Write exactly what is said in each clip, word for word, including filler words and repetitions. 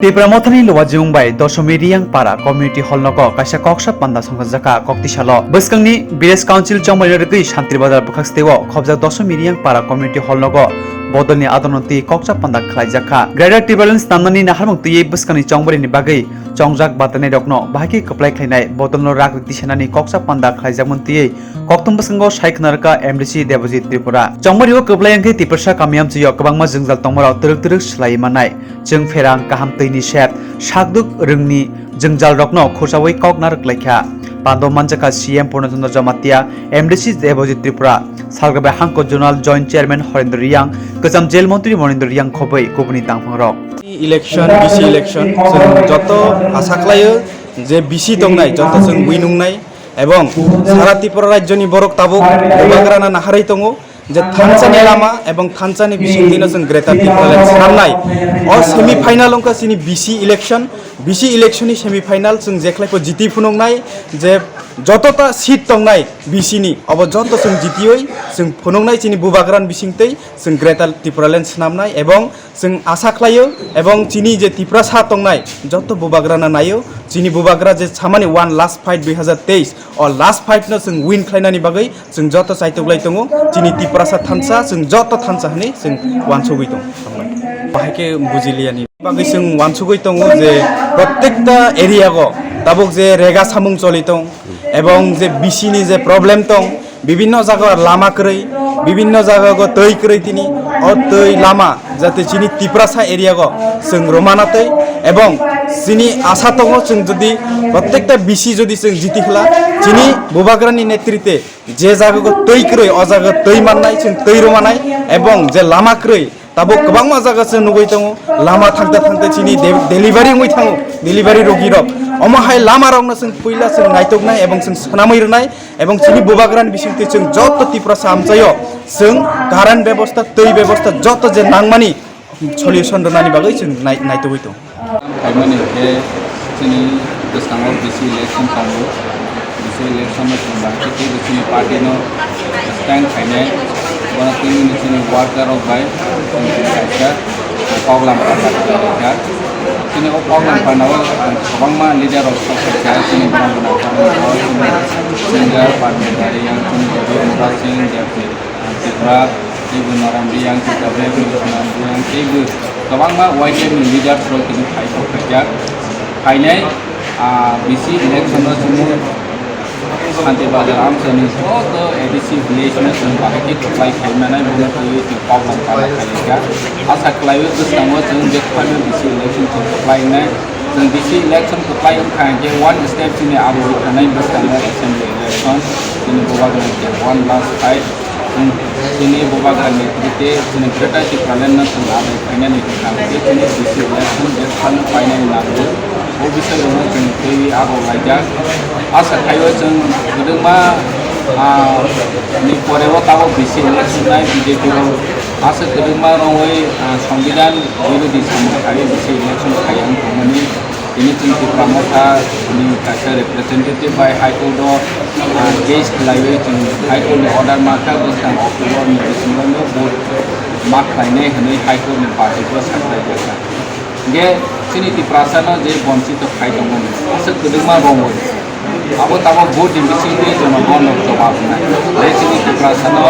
Tipra Mothani Luwajimung bai Dosomi Riyang Para Community Hall nogo kaisa koksa panda songkha jakha kok tisalo. Bwskangni Village Council chongmani rwgwi Santri Bazar bwkhak steo khobjak Dosomi Riyang Para Community Hall nogo bodolni adonoti koksa panda khlai jakha. Greater Tipraland snamnani naharmung twiwi bwskangni chongbarini bagwi chongjak batanai rokno bahai khe kwplai khlainai bodolno rak rikti senani koksa panda khlaijakmani twiwi kokthum bwskango sai khna rwkha M D C Debojit Tripura. Chongbario kwplai wngkhe Tiprasa kami amchaio kwbangma jwngjal tongmarok twrwk twrwk swlaiwi mannai. Chwng pherang kaham twini set, sakduk rwngni jwngjalrokno khursawi kok narwk laikha. Pando manjakha C M Purno Chandra Jamatia, M D C Debojit Tripura, Salgabai Hangkor Zonal Joint Chairman Horendra Riyang, kwcham Jail Montri Monendra Riyang khobwi kubuni tangphangrok. Election, B C election, chwng joto asa khlaio je B C tongnai, joto chwng win wngnai, ebong sara Tripura rajyoni borok tabuk bubagrana naharwi tongo. Je thansani lama ebong thansani bisingtwino chwng Greater Tipraland swnamnai. O semi final wngkha chini B C election, B C election ni semi final chwng jekhlai pho jiti phunuknai, je jotota seat tongnai B C ni, obo joto chwng jitiwi chwng phunuknai chini bubagrani bisingtwi chwng Greater Tipraland swnamnai, ebong chwng asa khlaio, ebong chini je Tiprasa tongnai joto bubagrana naio, chini bubagra je samani one last fight dui hazar teis, o last fight no chwng win khlainani bagwi chwng joto chaitoklai tongo, chini Tiprasa thansa, chwng joto thansa hwnwi chwng wansugwi tongo. Bahai khe bujiliyani bagwi chwng wansugwi tongo je protekta area go tabuk je rega samung choli tong, ebong je B C ni je problem tong, bibinno jaga lama kwrwi, bibinno jaga go twi kwrwi tini, o twi lama jate chini Tiprasa area go chwng romana twi, ebong chini asa tongo chwng jodi protekta B C jodi chwng jiti khla, chini bubagrani netrite je jaga go twi kwrwi, o jaga twi mannai, chwng twi romanai, ebong je lama kwrwi, tabuk kwbangma jaga chwng nugwi tongo, lama thangta thangta chini de-, delivery wngwi thango, delivery rogi rok. Omo hai lama rokno chwng puila chwng naitoknai ebong chwng swnamwi rwnai, ebong chini bubagrani bisingtwi chwng joto Tiprasa amchaio chwng current bebosta, twi bebosta joto je nangmani solution rwnani bagwi chwng nai-, naitugwi tongo. Phaimani hwnkhe chini bwskango B C election tongo. B C election no chwng bahai khe teibo chini party no stand khainai. Bono twiwi chini worker rok bai chwng kaisa koklam kha. Chini o koklam khanao kwbangma leader rok sok kha, chini borok rok singer, parliamentarian, chini Dev Murad Singh, Dev Tripura, teibo Naram Reang, Tita Bey, Naram Reang, teibo kwbangma Y T F ni leaders rok tini phai kok khaijak. Phainai, ah, B C election no chwng Santi Bazar amchaini joto A D C village no chwng bahai khe kwplai khai manai, bono twiwi chwng koklam kha khaijak. Asa khlaiwi bwskango chwng je kwplaino B C election chwng kwplai wngnai. Chwng B C election kwplai wngkha hinkhe one step chini abo wngkha nai bwskango assembly election. Chini bubagrani je one last fight. Chini bubagrani netrite chini Greater Tipraland no chwng adai khainani wngkha hinkhe chini B C election je phano painani nango. O bisai rokno chwng twiwi abo laijak. Asa khaio chwng kwdwkma, ah, ni pore o tabuk B C election nai B J P rok asa kwdwkma rongwi, ah, Songbidan birodhi samung khlaiwi B C election khaiya wng tongmani. Tini chwng Tipra Motha ni kaisa representative bai High Court o, ah, case khlaiwi chwng High Court ni order mankha bwskang October ni bisingo no vote ma khlainai hwnwi High Court ni barjikgo sakhlai jakha. Hinkhe chini Tiprasa no je bonchito khai tongmani aswk kwdwkma rongwi. Abo tabuk vote ni bisingtwi jonogon no jobab wngnai. Je chini Tiprasa no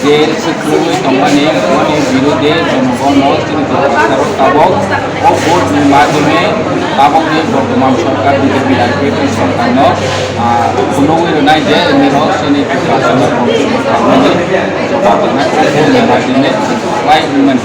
jail se khulugwi tongmani, boni birode jonogon no chini Tiprasa rok tabuk o vote ni madhyome tabuk ni bortoman sorkar B J P I P F ni sorkar no, ah, phunugwi rwnai je nini rok chini Tiprasa no bonchito khaimani jobab wngnai, o vote ni madhyome khlai wngmani.